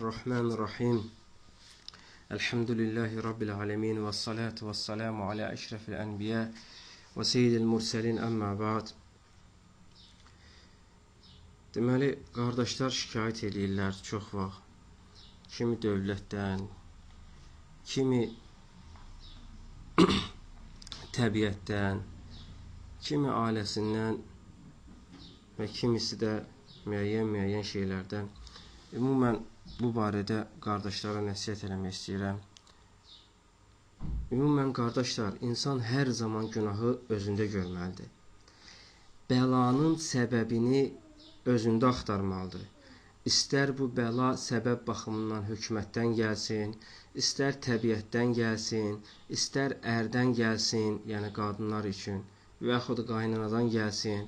Bismillahirrahmanirrahim. Elhamdülillahi Rabbil alemin və salatu və salamu alə əşrəfil ənbiyə və seyyidil mürsəlin əmmə ba'd. Deməli, qardaşlar şikayət eləyirlər çox vaxt. Kimi dövlətdən, kimi təbiətdən, kimi ailəsindən və kimisi də müəyyən şeylərdən. Ümumən, bu barədə qardaşlara nəsihət eləmək istəyirəm. Ümumən, qardaşlar, insan hər zaman günahı özündə görməlidir. Bəlanın səbəbini özündə axtarmalıdır. İstər bu bəla səbəb baxımından hökumətdən gəlsin, istər təbiətdən gəlsin, istər ərdən gəlsin, yəni qadınlar üçün və yaxud qaynanadan gəlsin,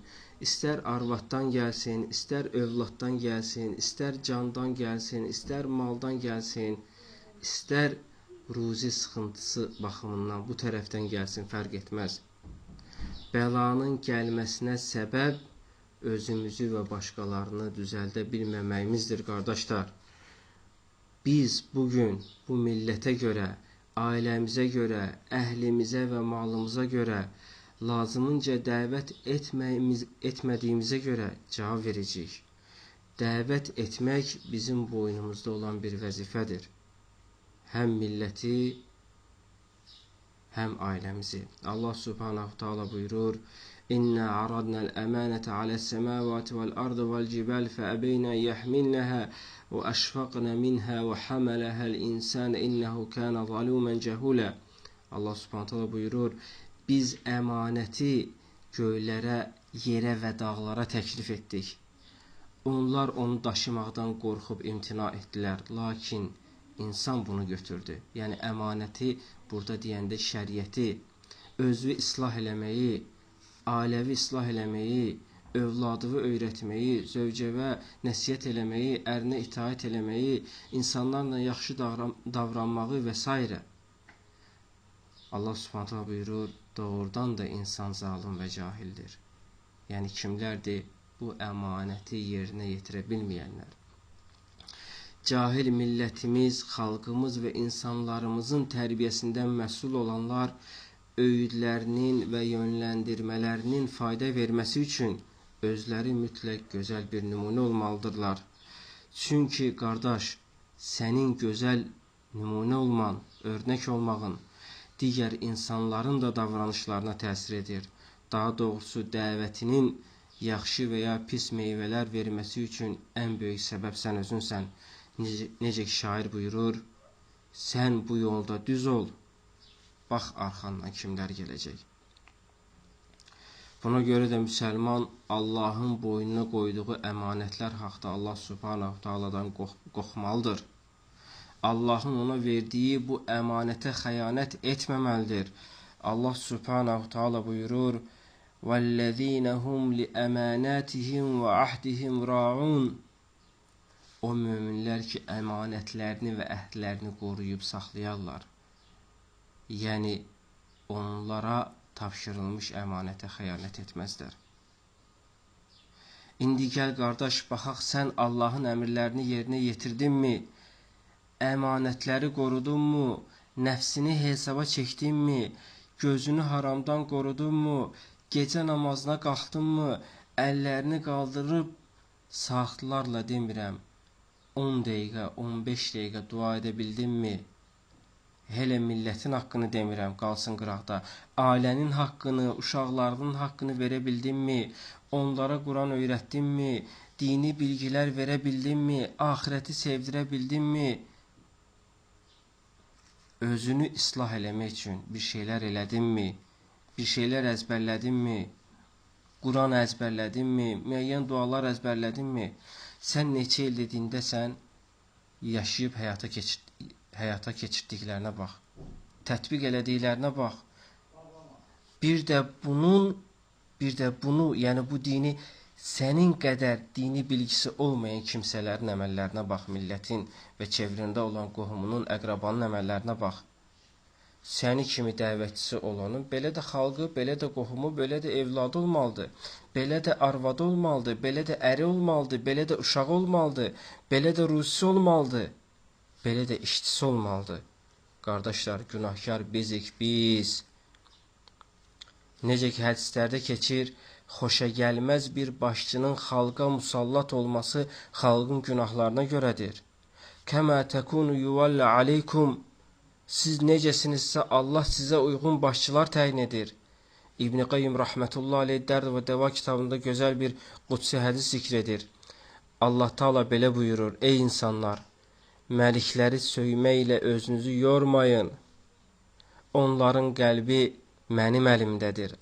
istər arvaddan gəlsin, istər övladdan gəlsin, istər candan gəlsin, istər maldan gəlsin, istər ruzi sıxıntısı baxımından bu tərəfdən gəlsin, fərq etməz. Bəlanın gəlməsinə səbəb özümüzü və başqalarını düzəldə bilməməyimizdir, qardaşlar. Biz bugün bu millətə görə, ailəmizə görə, əhlimizə və malımıza görə lazımınca dəvət etmədiyimizə görə cavab verəcəyik. Dəvət etmək bizim boynumuzda olan bir vəzifədir. Həm milləti, həm ailəmizi. Allah Subhanahu Taala buyurur: İnna aradna'l amanata alə's-semavati vel-ardı vel-cibal feabeyna yahmilnaha ve eşfaqna minha ve hamalaha'l insan innehu kana zaluman cehula. Allah Subhanahu Taala buyurur: Biz əmanəti göylərə, yerə və dağlara təklif etdik. Onlar onu daşımaqdan qorxub imtina etdilər. Lakin insan bunu götürdü. Yəni əmanəti burada deyəndə şəriəti, özü islah eləməyi, ailəvi islah eləməyi, övladıvı öyrətməyi, zövcəvə nəsihət eləməyi, ərinə itaət eləməyi, insanlarla yaxşı davranmağı və s. Allah Subhanahu taala buyurur: doğrudan da insan zalim və cahildir. Yəni kimlərdir bu əmanəti yerinə yetirə bilməyənlər? Cahil millətimiz, xalqımız və insanlarımızın tərbiyəsindən məsul olanlar öyüdlərinin və yönləndirmələrinin fayda verməsi üçün özləri mütləq gözəl bir nümunə olmalıdırlar. Çünki qardaş, sənin gözəl nümunə olman, örnək olmağın digər insanların da davranışlarına təsir edir. Daha doğrusu, dəvətinin yaxşı və ya pis meyvələr verməsi üçün ən böyük səbəb sən özünsən. Necə ki şair buyurur: sən bu yolda düz ol, bax arxandan kimlər gələcək. Buna görə də müsəlman Allahın boynuna qoyduğu əmanətlər haqda Allah Subhanahu Taala'dan qorxmalıdır. Allahın ona verdiyi bu əmanətə xəyanət etməməlidir. Allah Subhanahu Taala buyurur: "Vəllezîne hum liəmânatihim və ahdihim raun." O möminlər ki, əmanətlərini və əhdlərini qoruyub saxlayarlar. Yəni onlara tapşırılmış əmanətə xəyanət etməzlər. İndi gəl qardaş, baxaq sən Allahın əmrlərini yerinə yetirdinmi? Əmanətləri qorudunmu? Nəfsini hesaba çəkdinmi? Gözünü haramdan qorudunmu? Gecə namazına qalxdınmı? Əllərini qaldırıb saatlarla demirəm, 10 dəqiqə, 15 dəqiqə dua edə bildinmi? Hələ millətin haqqını demirəm, qalsın qıraqda. Ailənin haqqını, uşaqlarının haqqını verə bildinmi? Onlara Quran öyrətdinmi? Dini bilgilər verə bildinmi? Axirəti sevdirə bildinmi? Özünü islah eləmək üçün bir şeylər elədinmi? Bir şeylər əzbərlədinmi? Quran əzbərlədinmi? Müəyyən dualar əzbərlədinmi? Sən neçə ildir dindəsən, yaşayıb həyata keçirdiklərinə bax. Tətbiq elədiklərinə bax. Bir də bunu, yəni bu dini sənin qədər dini bilgisi olmayan kimsələrin əməllərinə bax, millətin və çevrində olan qohumunun, əqrabanın əməllərinə bax. Səni kimi dəvətçisi olanın belə də xalqı, belə də qohumu, belə də evladı olmalıdır, belə də arvadı olmalıdır, belə də əri olmalıdır, belə də uşağı olmalıdır, belə də ruzisi olmalıdır. belə də işçisi olmalıdır. Qardaşlar, günahkar bizik biz. Necə ki, hədislərdə keçir, xoşagəlməz bir başçının xalqa musallat olması xalqın günahlarına görədir. Kəmə təkunu yuvallə aleykum. Siz necəsinizsə Allah sizə uyğun başçılar təyin edir. İbn-i Qayyim rahmetullahi aleyh Dərd və Dəva kitabında gözəl bir qudsi hədis zikr edir. Allah Taala belə buyurur: Ey insanlar, məlikləri söyməklə özünüzü yormayın. Onların qəlbi mənim əlimdədir.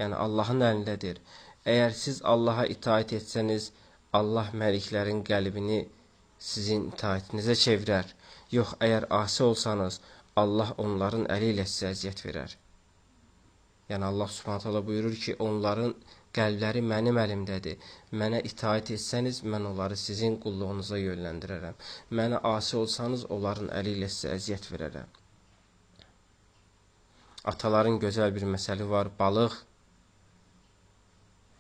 Yəni Allahın əlindədir. Əgər siz Allaha itaət etsəniz, Allah məliklərin qəlbini sizin itaətinizə çevirər. Yox, əgər asi olsanız, Allah onların əli ilə sizə əziyyət verər. Yəni Allah Subhanahu taala buyurur ki, onların qəlbləri mənim əlimdədir. Mənə itaət etsəniz, mən onları sizin qulluğunuza yönləndirərəm. Mənə asi olsanız, onların əli ilə sizə əziyyət verərəm. Ataların gözəl bir məsəli var, balıq.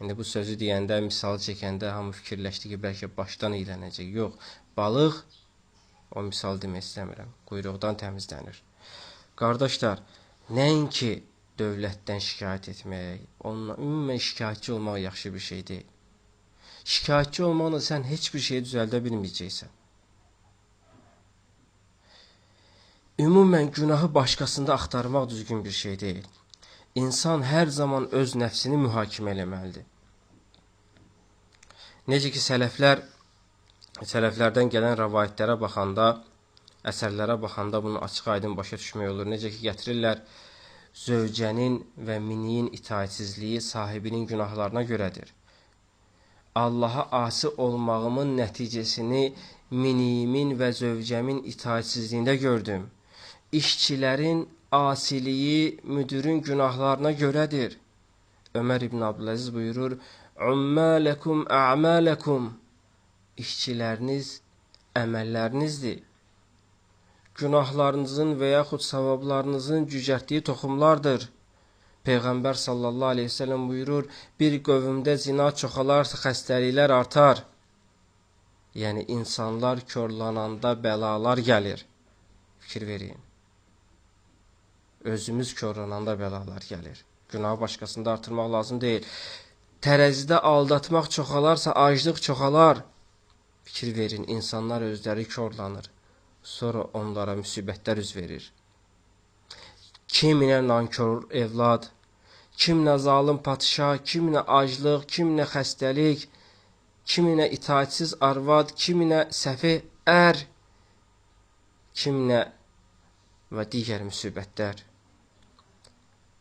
İndi bu sözü deyəndə, misalı çəkəndə hamı fikirləşdi ki, bəlkə başdan iylənəcək. Yox, balıq, o misal demək istəmirəm, quyruqdan təmizlənir. Qardaşlar, nəinki dövlətdən şikayət etmək, onunla ümumən şikayətçi olmaq yaxşı bir şey deyil. Şikayətçi olmaqla sən heç bir şeyi düzəldə bilməyəcəksən. Ümumən günahı başqasında axtarmaq düzgün bir şey deyil. İnsan hər zaman öz nəfsini mühakimə eləməlidir. Necə ki, sələflərdən gələn rəvayətlərə baxanda, əsərlərə baxanda bunu açıq-aydın başa düşmək olur. Necə ki, gətirirlər, zövcənin və miniyin itaətsizliyi sahibinin günahlarına görədir. Allaha asi olmağımın nəticəsini miniyimin və zövcəmin itaətsizliyində gördüm. İşçilərin asiliyi müdürün günahlarına görədir. Ömər ibn Abdüləziz buyurur, Ummələkum ə'mələkum. İşçiləriniz əməllərinizdir. Günahlarınızın və yaxud savablarınızın cücərtdiyi toxumlardır. Peyğəmbər sallallahu aleyhi ve sellem buyurur, bir qövmdə zina çoxalarsa xəstəliklər artar. Yəni, insanlar korlananda bəlalar gəlir. Fikir verin. Özümüz korlananda bəlalar gəlir. Günahı başqasında artırmaq lazım deyil. Tərəzidə aldatmaq çoxalarsa aclıq çoxalar. Fikir verin, insanlar özləri korlanır. Sonra onlara müsibətlər üz verir. Kiminə nankor evlad, kiminə zalim padşah, kiminə aclıq, kiminə xəstəlik, kiminə itaətsiz arvad, kiminə səfeh ər, kiminə və digər müsibətlər.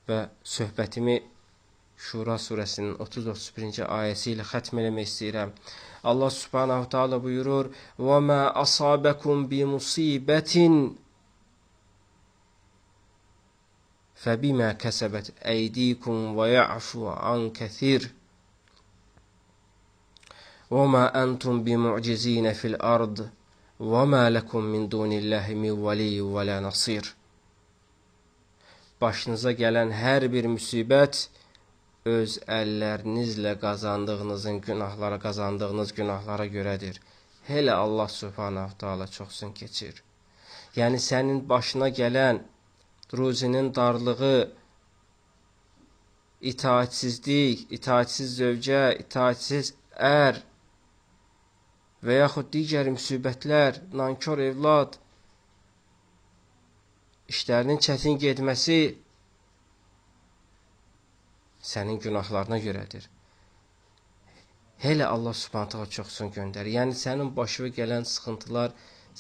Və söhbətimi Şura surəsinin 30-31-ci ayəsi ilə xətm eləmək istəyirəm. Allah Subhanahu Taala buyurur: "Və mə asabəkum bi musibətin fəbimə kəsəbət əydikum və ya'fu an kəthir. Və mə entum bimu'cizinə fil ard və mə lekum min dunillahi min vəliyyin və la nasir." Başınıza gələn hər bir müsibət öz əllərinizlə qazandığınızın günahlara, qazandığınız günahlara görədir. Elə Allah Subhanahu Taala çoxsun keçir. Yəni sənin başına gələn ruzinin darlığı, itaətsizlik, itaətsiz zövcə, itaətsiz ər və yaxud digər müsibətlər, nankor evlad, işlərinin çətin getməsi sənin günahlarına görədir. Elə Allah Subhanahu Taala çoxsun göndərir. Yəni sənin başına gələn sıxıntılar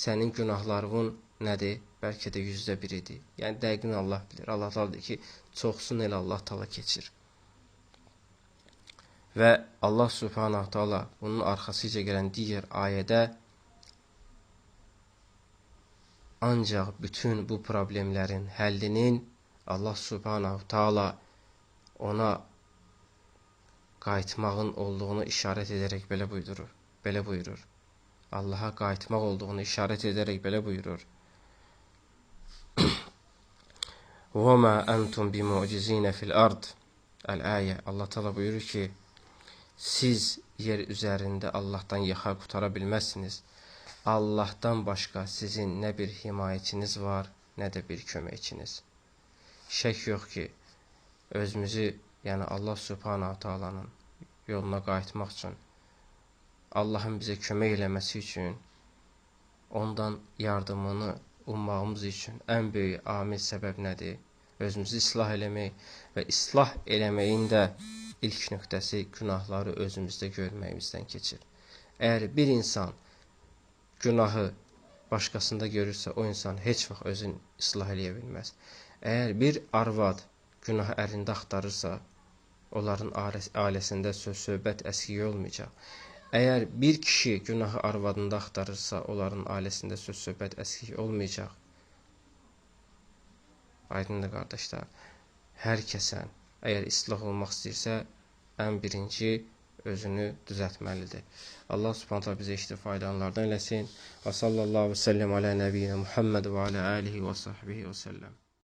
sənin günahlarının nədir? Bəlkə də 1%-idir. Yəni dəqiqini Allah bilir. Allah Taala deyir ki, çoxsun elə Allah Taala keçir. Və Allah Subhanahu Taala bunun arxasıca gələn digər ayədə ancaq bütün bu problemlərin həllinin Allah Subhanahu Taala ona qayıtmağın olduğunu işarət edərək belə buyurur. Belə buyurur. Allaha qayıtmaq olduğunu işarət edərək belə buyurur. Və mə entum bimu'cizinə fil ard. Əl-ayə. Allah Taala buyurur ki, siz yer üzərində Allahdan yaxa qutara bilməzsiniz. Allahdan başqa sizin nə bir himayəçiniz var, nə də bir köməkçiniz. Şək yox ki, özümüzü, yəni Allah Subhanahu Taala'nın yoluna qayıtmaq üçün, Allahın bizə kömək eləməsi üçün, ondan yardımını ummağımız üçün ən böyük amil səbəb nədir? Özümüzü islah eləmək və islah eləməyin də ilk nöqtəsi günahları özümüzdə görməyimizdən keçir. Əgər bir insan günahı başqasında görürsə, o insan heç vaxt özünü islah eləyə bilməz. Əgər bir arvad günahı ərində axtarırsa, onların ailəsində söz-söhbət əskik olmayacaq. Əgər bir kişi günahı arvadında axtarırsa, onların ailəsində söz-söhbət əskik olmayacaq. Aydındır qardaşlar. Hər kəsən əgər islah olmaq istəyirsə, ən birinci özünü düzəltməlidir. Allah Subhanahu taala bizə işdə faydalanlardan eləsin. Və sallallahu və səlləm alə nəbiyyina Muhammed və alə alihi və sahbihi və səlləm.